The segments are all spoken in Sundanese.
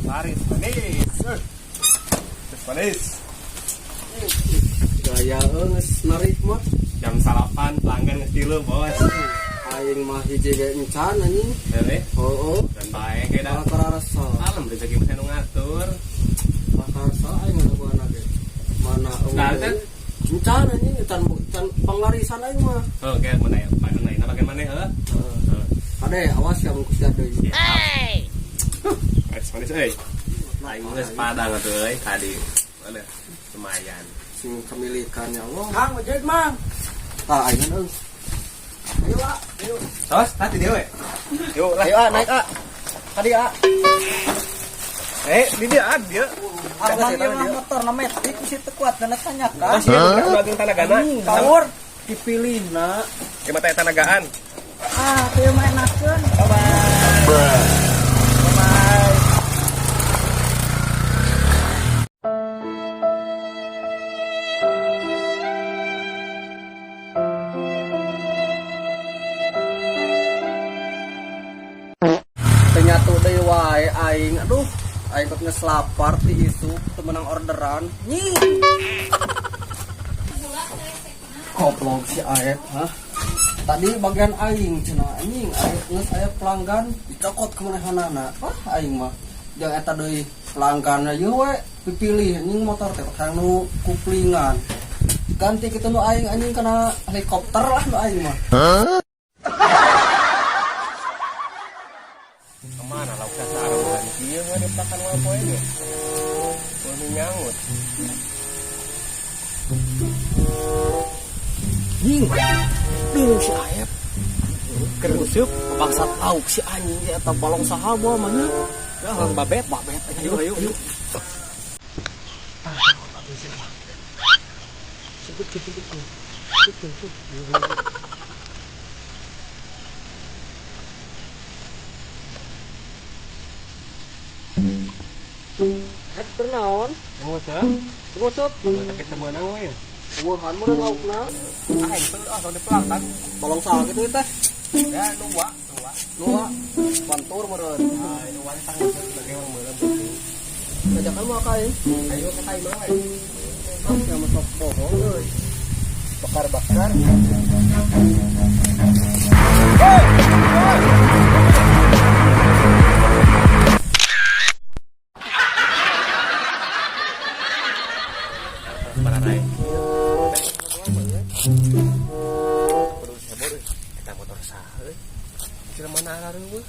Laris manis. Laris manis. Gaya geus narik mah. Jam 9 pelanggan geus tilu, Bos. Aing mah hiji ge encan anjing. Heeh. Heeh. Dan bae ge da. Karasa. Alam rezeki mah nu ngatur. Karasa aing ngalakuan ge. Mana Nah, teh? Encan anjing encan encan panglarisan aing mah. Oke, mana ya? Mana bagian mana heuh? Heeh. Ade awas ya bungkus ya deui. Hey. Laris manis euy. Aing geus padang atuh euy tadi. Mana? Lumayan. Sing kemilikannya Allah. Kang ojek mang. Tah aing euy. Ayo ah, ayo. Tos, tadi dewe. Yuk lah. Ayo ah, naik ah. Tadi ah. Di dia ah, dia. Abang Abang mah motor na metik bisi teu kuat dana tanyakan. Masih ya, bagian tanagana. Kaur. Dipilih na. Gimana teh tanagaan? Ah, teu mah enakeun. Bye bye. Bye. Ternyata deui wae aing. Aduh, aing kok geus lapar ti isuk teu meunang orderan. Nying. Goblok si Aep, hah? Tadi bagian aing cenah anjing, aing geus aya pelanggan dicokot ke manehanana. Wah, aing mah jeung eta deui pelangganna ieu we dipilih anjing motor teh hayang nu kuplingan. Ganti kitu nu aing anjing kana helikopter lah nu aing mah. Kemana lauk sasaruan kieu mah diptakan wae poe ge. Poe nyangut. Nying. Duh si Aep. Keur useup Bangsat lauk si anjing eta balong saha bawa mah nya. Ya, orang babet. Babet. Ayo ayo. Ayo. Rek bernaon? Nguseup. Nguseup. Tapi teu meunang we. Wuhan mun laukna. Aing teu ah tong dipelangkan. Balong saha kitu teh? Ya nuwa, nuwa. Nuwa. Pantur meureun. Ah, nuwa teh nguseup sebagai orang meureun penting. Ngajakan mau ka aing? Ayo ka imah we. Ah, sia mah sok bohong euy. Bakar-bakar. Pararai. Kudu heboh euy. Eta motor saha euy? Jelema na arareuweuh.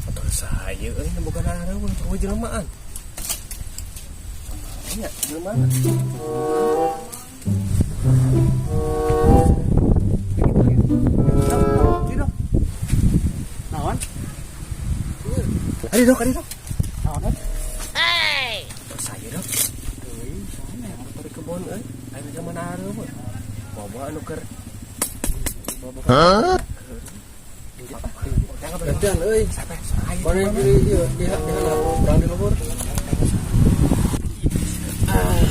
Motor saha ieu euy boga arareuweuh eueuh jelemaan. Nya jelema. Tidak. Naon? Adi dok, adi dok. Naon? Motor saya dok. Euy, sana motor di kebon euy. Aya jelema na arareuweuh. Bawa anu keur. Hah? Gantian euy. Sampai saya. Bari di ieu di di urang di luhur. Ah.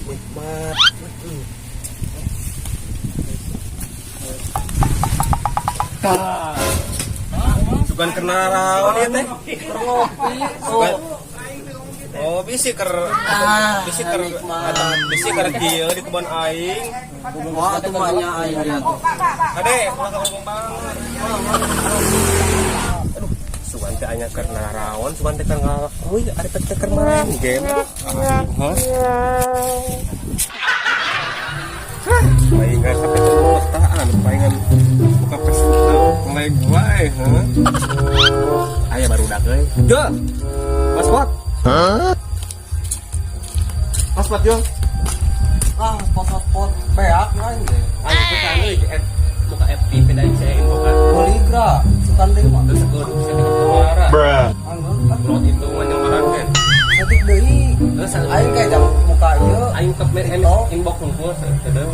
Nikmat. Tah. Sugan kena raon ieu teh. Ngopi. Sugan. Oh, bisi ker bisi ker nikmat. bisi ker kieu di kebon aing. Wah, atuh mah nya aing dia tuh. Ade, ulah ka banget. Aduh, sugan teh anya keur naraon, sugan teh keur ngalakuy, ari teh keur main game. Hah? Palingan sampai terus tahan, palingan buka Facebook mulai wae, heuh. Aya barudak euy. Yo. Mas Pot. Hah? Mas Pot yo. Ah, spot-spot beak aing ge. Ayo buka euy, buka FTP dari saya info kan. Poligra, sukan deui mah. Terus aku bisa kemana? Anggeun ah. Upload itu nganyong kan. Saeutik deui. Terus Aing kayak jam muka ieu. aing ke inbox hungkul sakedeung.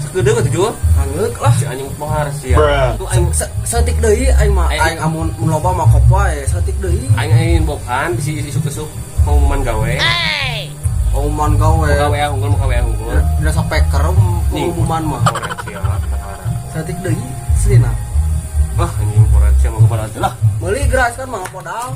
Sakedeung atuh jual. Angeuk lah. Si anjing pohar sia. Tuh aing Saeutik deui aing mah Aing- aing amun mun loba mah kop wae, saeutik deui. aing aing inboxan bisi isuk-isuk pengumuman gawe. Pengumuman gawe. Muka WA unggul, muka WA unggul. Dina sapeker pengumuman mah. Poret sia, pohara. Saeutik deui selina. Wah, anjing poret sia mau kepada lah. Meuli geras kan mah modal.